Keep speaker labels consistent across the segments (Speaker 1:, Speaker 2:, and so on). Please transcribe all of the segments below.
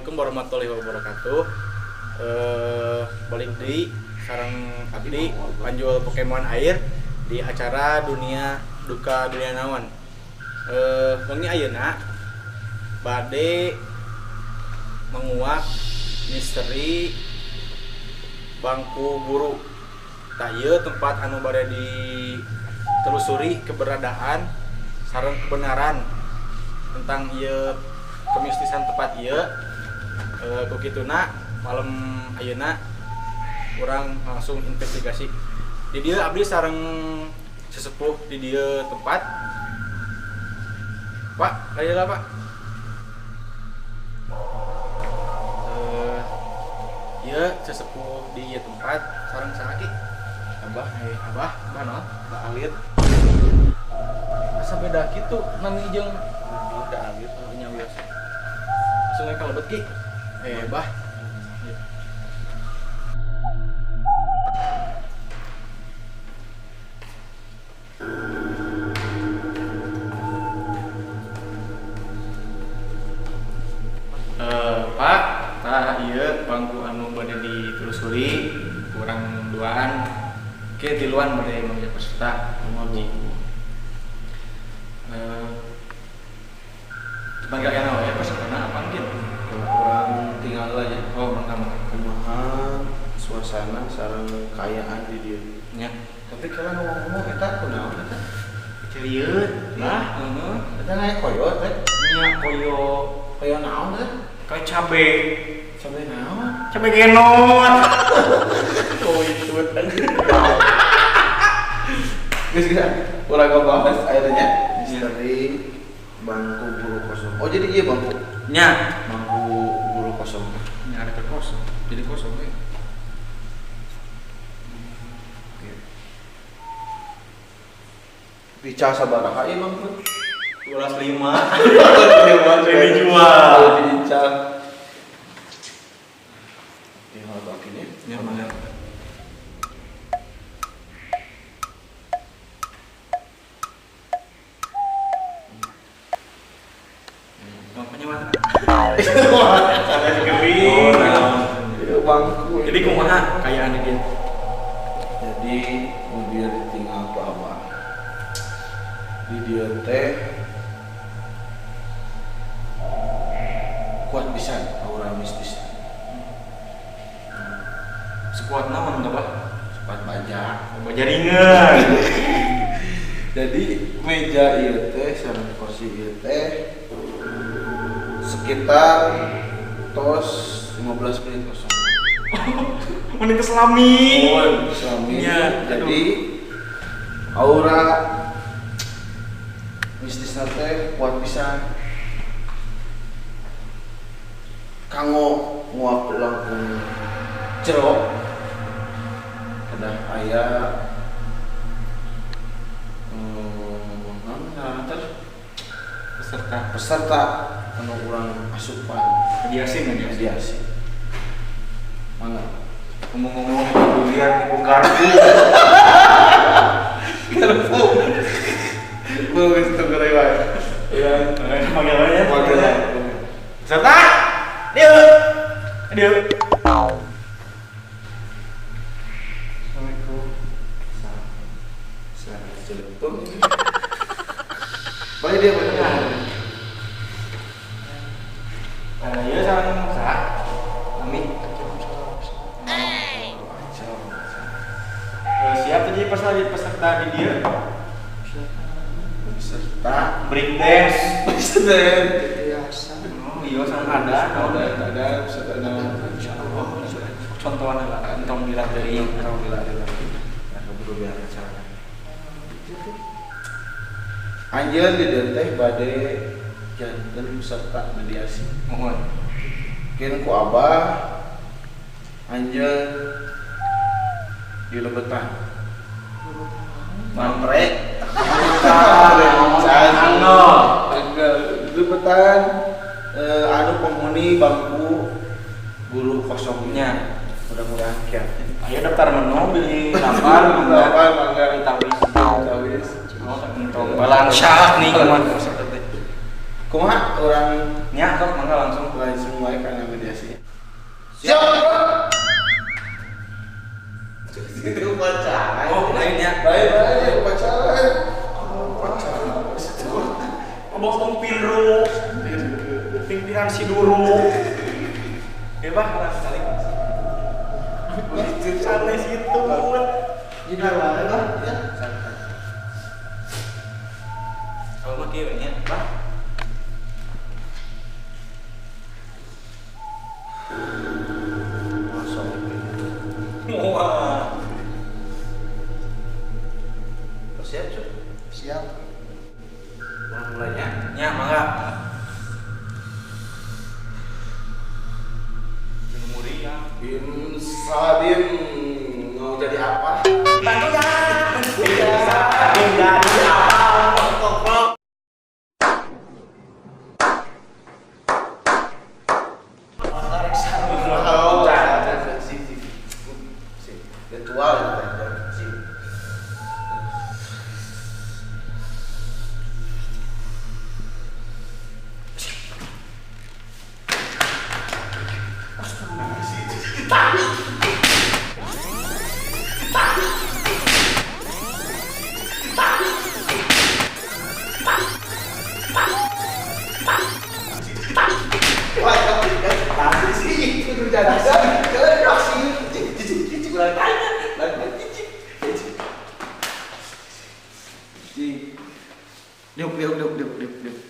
Speaker 1: Assalamualaikum warahmatullahi wabarakatuh. Balik di sareng abdi panjul Pokemon air di acara Dunia Duka Dunia Naon. Wengi ayeuna bade menguak misteri bangku guru. Tah ieu tempat anu bade ditelusuri keberadaan sareng kebenaran tentang ieu kemistisan tempat ieu. Ku kituna malam ayeuna urang langsung investigasi. Di dieu abdi sareng sesepuh di dieu tempat. Pak, ka Pak. Ieu sesepuh di ieu tempat sareng saha, Ki?
Speaker 2: Abah.
Speaker 1: Abah, abah naon?
Speaker 2: Abah Alit.
Speaker 1: Asa beda kitu nami jeung
Speaker 2: udah alit.
Speaker 1: Oh, nya wios. Langsung we ka lebet, Ki. Bah. Pak, tah ieu bangku anu bade ditelusuri kurang duaan ke tiluan bade manggil peserta ngaji. Eh, panggil aya ya pesertana apa mungkin?
Speaker 2: Kurang tinggal aja.
Speaker 1: Oh, mangga mangga.
Speaker 2: Kumaha suasana sareng kaayaan di dieu.
Speaker 1: Nya.
Speaker 2: Tapi kalau ngomong-ngomong eta kunaon eta?
Speaker 1: Cerieut. Lah, heeh.
Speaker 2: Eta naik koyo teh.
Speaker 1: Nya koyo
Speaker 2: Koyo naon teh?
Speaker 1: kayak cabe.
Speaker 2: Cabe naon?
Speaker 1: Cabe genot. Oh, itu.
Speaker 2: Geus geus urang ngebahas ayeuna misteri bangku guru kosong. Oh, jadi iya bangku.
Speaker 1: Nya.
Speaker 2: Bangku guru kosong.
Speaker 1: Nya ada kosong. Jadi kosong we.
Speaker 2: Oke. Dica sabaraha ieu bangku?
Speaker 1: 12.5.
Speaker 2: Ini
Speaker 1: dijual.
Speaker 2: Dica. Tinggal baginya.
Speaker 1: Ya, mangga. Bangkunya mana?
Speaker 2: Oh, Iya bangku.
Speaker 1: Jadi kumaha kayaan dia?
Speaker 2: Jadi mobil ditinggal ku abah. Di dieu teh kuat pisan aura mistis.
Speaker 1: Sekuat naon enggak, Pak?
Speaker 2: Sekuat baja.
Speaker 1: Baja ringan.
Speaker 2: Jadi meja ieu teh sareng kursi ieu teh sekitar tos 15 menit kosong.
Speaker 1: Mending keselami.
Speaker 2: Oh, keselami.
Speaker 1: Ya,
Speaker 2: jadi aura mistisna teh kuat pisan. Kanggo nguak langkung jero kedah aya
Speaker 1: peserta
Speaker 2: peserta anu urang asupan
Speaker 1: mediasi
Speaker 2: mediasi. Mangga.
Speaker 1: Ngomong-ngomong durian ibu garpu.
Speaker 2: Garpu. Geus teu geura wae.
Speaker 1: Iya, manggil aja.
Speaker 2: Manggil.
Speaker 1: Peserta. Dieu. Dieu.
Speaker 2: Assalamualaikum. Salam. Salam. Baik dia baik.
Speaker 1: Iya sareng saha? Ami. Siap jadi peserta di dieu?
Speaker 2: Peserta
Speaker 1: break dance.
Speaker 2: Peserta
Speaker 3: biasa.
Speaker 1: Oh, iya sareng ada.
Speaker 2: Ada peserta naon?
Speaker 1: Insyaallah. Contohan lah, entong dilatih.
Speaker 2: Entong dilatih. Nah, keburu biar acara. Anjeun di dieu teh bade janten peserta mediasi.
Speaker 1: Mohon.
Speaker 2: Mungkin ku abah anjeun di lebetan. Mantre. Lebetan anu penghuni bangku guru kosongnya. Mudah-mudahan kiat.
Speaker 1: Ayo daftar menu beli lapar
Speaker 2: mangga mangga
Speaker 1: tawis.
Speaker 2: Tawis.
Speaker 1: Oh, entong balangsak nih kumaha.
Speaker 2: Kumaha urang
Speaker 1: nya sok mangga langsung
Speaker 2: wae kana mediasi. Siap, Bro. Itu upacara.
Speaker 1: Oh, lainnya.
Speaker 2: Lain upacara. Upacara.
Speaker 1: Ngomong pinru. Pimpinan si Duru. Bah, sekali. Sanes itu.
Speaker 2: Jadi mana lah ya?
Speaker 1: Kalau mah kieu nya, Bah. Wah.
Speaker 2: Siap, Cuk? Siap.
Speaker 1: Mulainya? Nya, mangga.
Speaker 2: Bim Sabim mau jadi apa?
Speaker 1: Bantu ya. Bim Sabim jadi apa?
Speaker 2: Oh, ritual sih.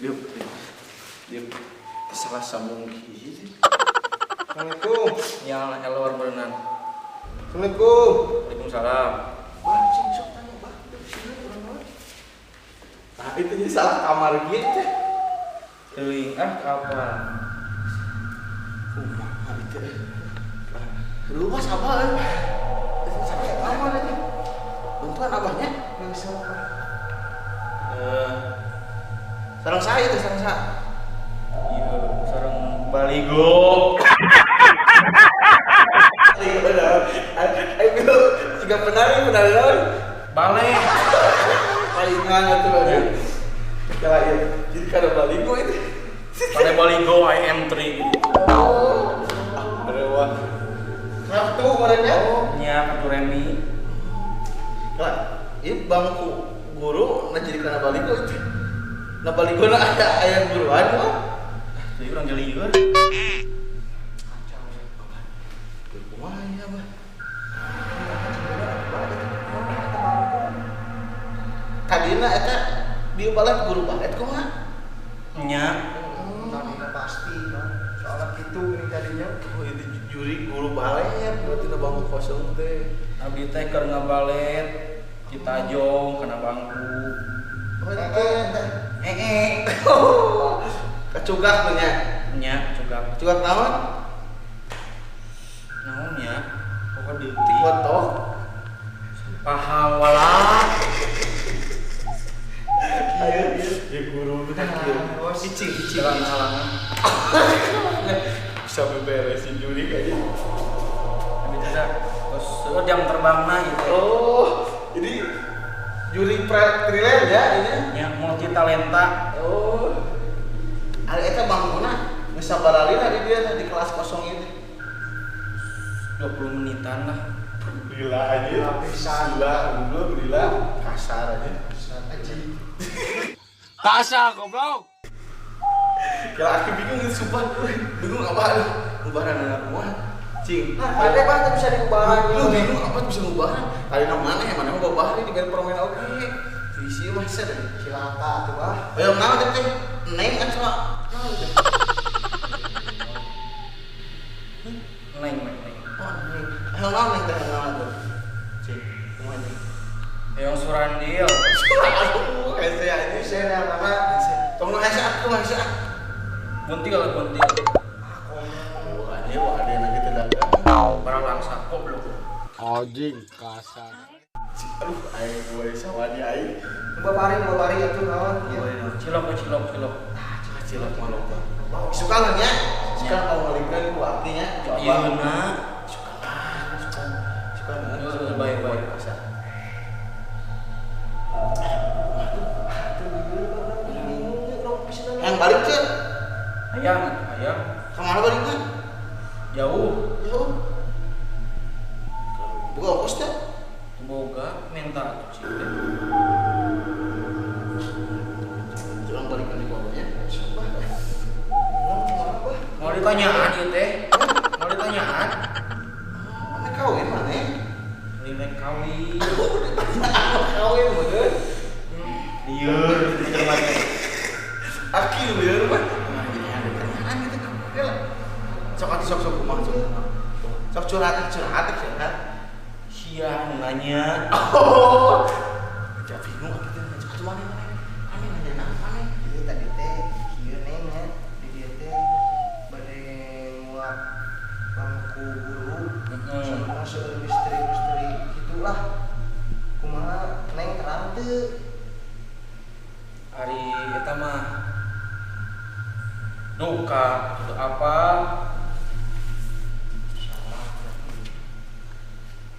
Speaker 2: Diuk. Salah sambung kieu.
Speaker 1: Assalamualaikum. Yang elor berenang.
Speaker 2: Assalamualaikum.
Speaker 1: Waalaikumsalam.
Speaker 2: Bah, sing sok tanya, bah. Nah, itu jadi salah kamar kieu teh.
Speaker 1: Teuing ah apa?
Speaker 2: Kumaha itu. Luas abah. Sampai kamar aja. Bantuan abahnya. Sarang saya itu sarang saya.
Speaker 1: Iya, sarang baligo.
Speaker 2: Ayo, tiga penari naon?
Speaker 1: Balik.
Speaker 2: Palingan atuh lagi. Kala ieu. Jadi kada baligo itu.
Speaker 1: Pada baligo IM3.
Speaker 2: Oh. Ah, bener wah. Kartu merenya.
Speaker 1: Nya kartu remi.
Speaker 2: Kala, ieu bangku guru nah jadi kana baligo itu. Nah baligo na aya aya guruan mah.
Speaker 1: Jadi urang jelieur.
Speaker 2: Kacau. Kumaha ya, Bah? Tadina eta di balet guru balet kumaha?
Speaker 1: Nya.
Speaker 3: Tadina pasti, Bang. Soalnya kitu geuning tadinya.
Speaker 2: Oh, itu juri guru balet berarti na bangku kosong teh.
Speaker 1: Abdi teh keur ngabalet ditajong kana bangku.
Speaker 2: Oh, eh. Kacugak teh nya.
Speaker 1: Nya, cugak.
Speaker 2: Cugak naon?
Speaker 1: Naon nya? Pokok deui.
Speaker 2: Foto.
Speaker 1: Paham wala.
Speaker 2: Ayo, ya guru kan kieu. Cicing
Speaker 1: halangan.
Speaker 2: Bisa beberesin juri kayaknya.
Speaker 1: Tapi tidak. Terus jam terbangna gitu.
Speaker 2: Oh, jadi juri freelance ya ini?
Speaker 1: Ya, multi talenta.
Speaker 2: Oh. Ari eta bangkuna geus sabaralina di dia di kelas kosong ini.
Speaker 1: 20 menitan lah.
Speaker 2: Gila aja. Gila, goblok, gila. Kasar aja.
Speaker 1: Kasar goblok.
Speaker 2: Kalau aku bingung sumpah, bingung apa aduh, ubaran anak kumaha. Cing.
Speaker 3: Nah, ada bang bisa diubaran.
Speaker 2: Lu bingung apa bisa ngubaran? Kali nang mana ya, mana mau bawa di band permen oge. Visi mah ser.
Speaker 3: Cilaka atuh ah.
Speaker 2: Ayo naon teh? Neng kan sama naon teh?
Speaker 1: Neng, neng.
Speaker 2: Oh, neng. Ayo naon neng teh naon tuh? Cing, kumaha neng?
Speaker 1: Yang Surandil.
Speaker 2: Aduh, hese ini
Speaker 3: saya nama
Speaker 2: tong nu hese atuh hese.
Speaker 1: Buntil, buntil.
Speaker 2: Oh, ada wah ada yang lagi dagang.
Speaker 1: Barang langsa goblok.
Speaker 4: Anjing kasar.
Speaker 2: Aduh, aing gue sawani aing.
Speaker 3: Mbak bari atuh naon?
Speaker 1: Cilok, cilok, cilok.
Speaker 2: Ah, cilok mah loba. Suka nya? Suka kalau ngalikeun ku artinya.
Speaker 1: Ieu na.
Speaker 2: Suka, suka. Suka.
Speaker 1: Baik-baik
Speaker 2: kasar. Yang balik tuh?
Speaker 1: Ayang, ayang.
Speaker 2: Kemana balik tuh?
Speaker 1: Jauh.
Speaker 2: Curang balikan di bawahnya.
Speaker 1: Mau ditanyaan ieu teh? Mau ditanyaan?
Speaker 2: Mana kawin mana?
Speaker 1: Lain kawin.
Speaker 2: Kawin bener.
Speaker 1: Lieur gitu lagi.
Speaker 2: Aki lieur mah. Ditanyaan gitu. Sok atuh sok kumaha sok. Sok curhat.
Speaker 1: Sia nu nanya.
Speaker 2: Oh. Jadi bingung aki teh nanya atuh mana mana. Mana nanya naon mana?
Speaker 3: Ieu tadi teh kieu neng nya di dieu teh bade nguak bangku guru. Sebenarnya seueur misteri-misteri gitulah. Kumaha neng terang teu?
Speaker 1: Ari eta mah duka atau apa?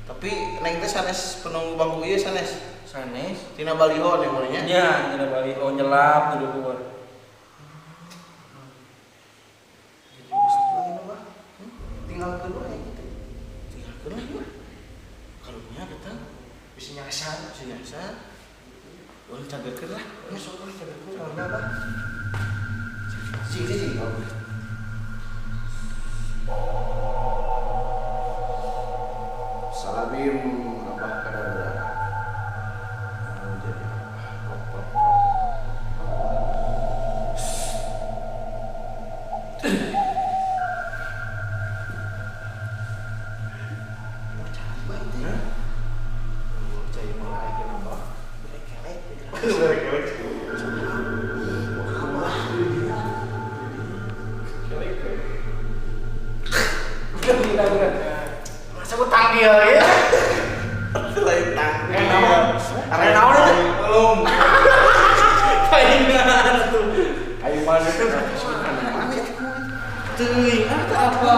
Speaker 2: Tapi neng teh sanes penunggu bangku ieu sanes.
Speaker 1: Sanes
Speaker 2: tina baliho neng meureun nya.
Speaker 1: Nya, tina baliho nyelap di luhur.
Speaker 3: Tinggalkeun we gitu.
Speaker 2: Tinggalkeun lah ieu. Karunya kita
Speaker 3: bisa nyasar,
Speaker 2: bisa nyasar. Urang cagerkeun lah.
Speaker 3: Ya sok urang cagerkeun naon bah.
Speaker 2: Cing cing. Salabim abah kada berarah. Mau jadi apa? Prok prok prok.
Speaker 3: Mau coba itu ya?
Speaker 2: Mau cai malah aya nambah.
Speaker 3: Berekelek.
Speaker 2: Berekelek.
Speaker 1: Bukan. Masa gua tanggil ya?
Speaker 2: Lain tanggil.
Speaker 1: Arek naon itu? Belum. Paingan tuh. Ayo mana tuh? Teuing, atau apa?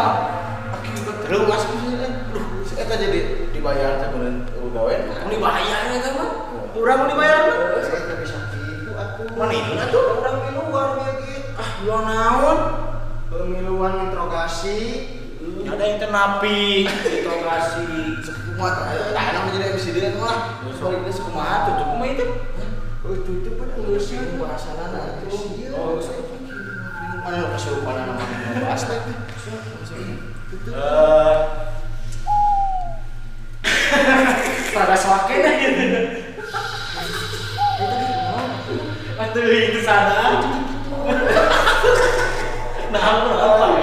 Speaker 2: Akibat terus masuk sini. Duh, eta jadi dibayar teh meureun gawe.
Speaker 1: Mun dibayar eta mah. Urang mun dibayar mah.
Speaker 3: Saya teh bisa kitu atuh.
Speaker 1: Mana atuh?
Speaker 3: Urang miluan ieu ge.
Speaker 1: Ah, luar naon?
Speaker 3: Pemiluan interogasi.
Speaker 1: Ada yang tenapi, interogasi.
Speaker 2: Sekumaha tah enak jadi MC dia mah. Sorry geus kumaha tutup kumaha itu?
Speaker 3: Oh, tutup pada
Speaker 2: geus bahasanana atuh. Oh, mana kesurupan nama bahas teh.
Speaker 1: Rada soakeun gitu. Atuh itu sana. Nah, apa?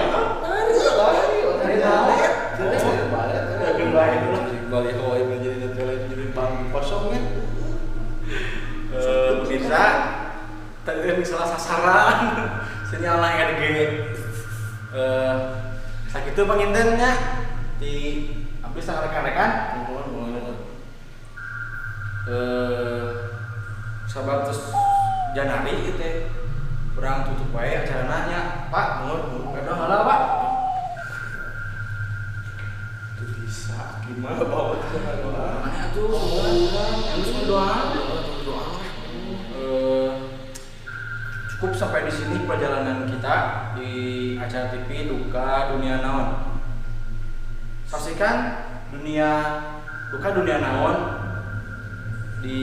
Speaker 2: Baliho yang jadi jadi bangku kosong kan?
Speaker 1: Pemirsa, tadi ini salah sasaran, sinyal RG. Sakitu panginten nya di abdi sareng rekan-rekan. Sabar terus Janari ieu teh. Urang tutup wae acarana nya, Pak. Nuhun, udah heula, Pak.
Speaker 2: Bisa gimana bawa tuh
Speaker 1: mana atuh urang geus doa. Cukup sampai di sini perjalanan kita di acara TV Duka Dunia Naon. Saksikan dunia Duka Dunia Naon di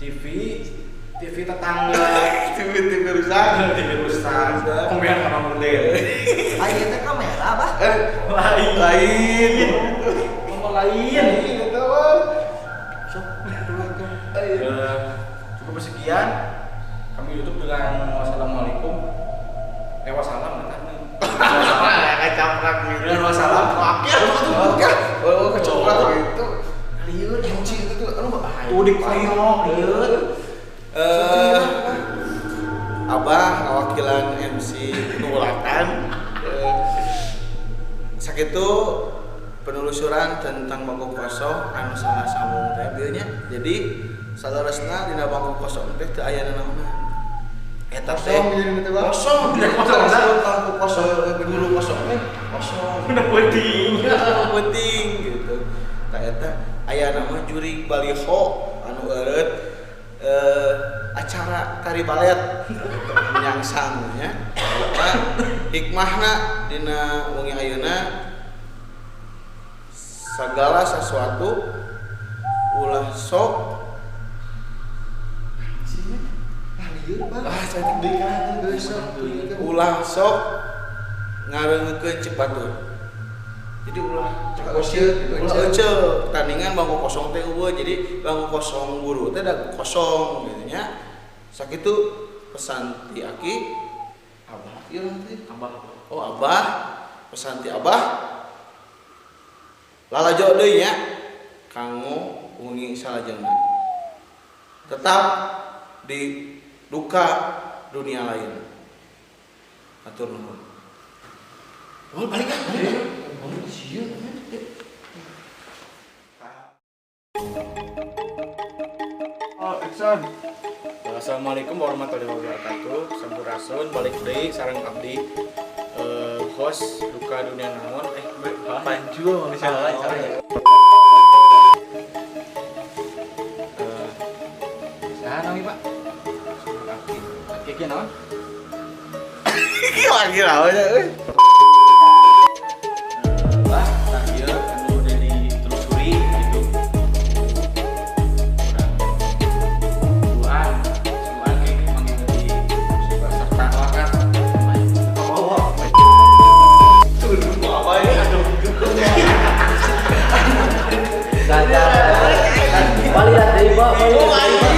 Speaker 1: TV tetangga,
Speaker 2: TV rusak,
Speaker 1: TV rusak, komen sama model.
Speaker 3: Ayo teh kamera bah.
Speaker 2: Lain.
Speaker 1: Ngomong lain.
Speaker 2: Itu mah.
Speaker 1: Cukup sekian. Kami tutup dengan wassalamualaikum. Wassalam kata.
Speaker 2: Kecaprak gitu.
Speaker 1: Dengan wassalam.
Speaker 2: Oh, kecaprak gitu. Lieur kunci itu tuh aduh bahaya.
Speaker 1: Tuh dikoyok lieur.
Speaker 2: Abah ngawakilan MC Nulatan. Sakitu penelusuran tentang bangku kosong anu salah sambung teh bieu nya. Jadi saleresna dina bangku kosong teh teu aya nanaonan. Eta teh kosong, kosong, bangku kosong, guru kosong teh kosong.
Speaker 1: Udah penting.
Speaker 2: Penting gitu. Tah eta aya nama jurig baliho anu eureut acara tari balet menyangsang nya. Eta hikmahna dina wengi ayeuna Segala sesuatu ulah sok ah cantik deui kan ulah sok ngareungekeun ceuk batur. Jadi ulah ulah eceu tandingan bangku kosong teh eueuh, jadi bangku kosong guru teh da kosong gitu nya. Sakitu pesan ti aki abah ieu teh
Speaker 1: Abah.
Speaker 2: Oh abah, pesan ti abah lalajo deui nya kanggo wengi salajengna. Tetap di duka dunia lain. Atur nuhun.
Speaker 3: Oh, balik ah, balik. Oh, sieun.
Speaker 1: Oh, action. Assalamualaikum warahmatullahi wabarakatuh. Sampurasun, balik deui sareng abdi host Duka Dunia Naon.
Speaker 2: Panjul manusia.
Speaker 1: Salah ya. Saha nami, Pak? Aki. Aki ki naon?
Speaker 2: Lagi lawan euy.
Speaker 1: Bah, tah ieu anu udah ditelusuri gitu. Duaan, duaan kayak manggil di peserta wakat. Oh,
Speaker 2: Apa ini? Aduh.
Speaker 5: Balik deui, Pak.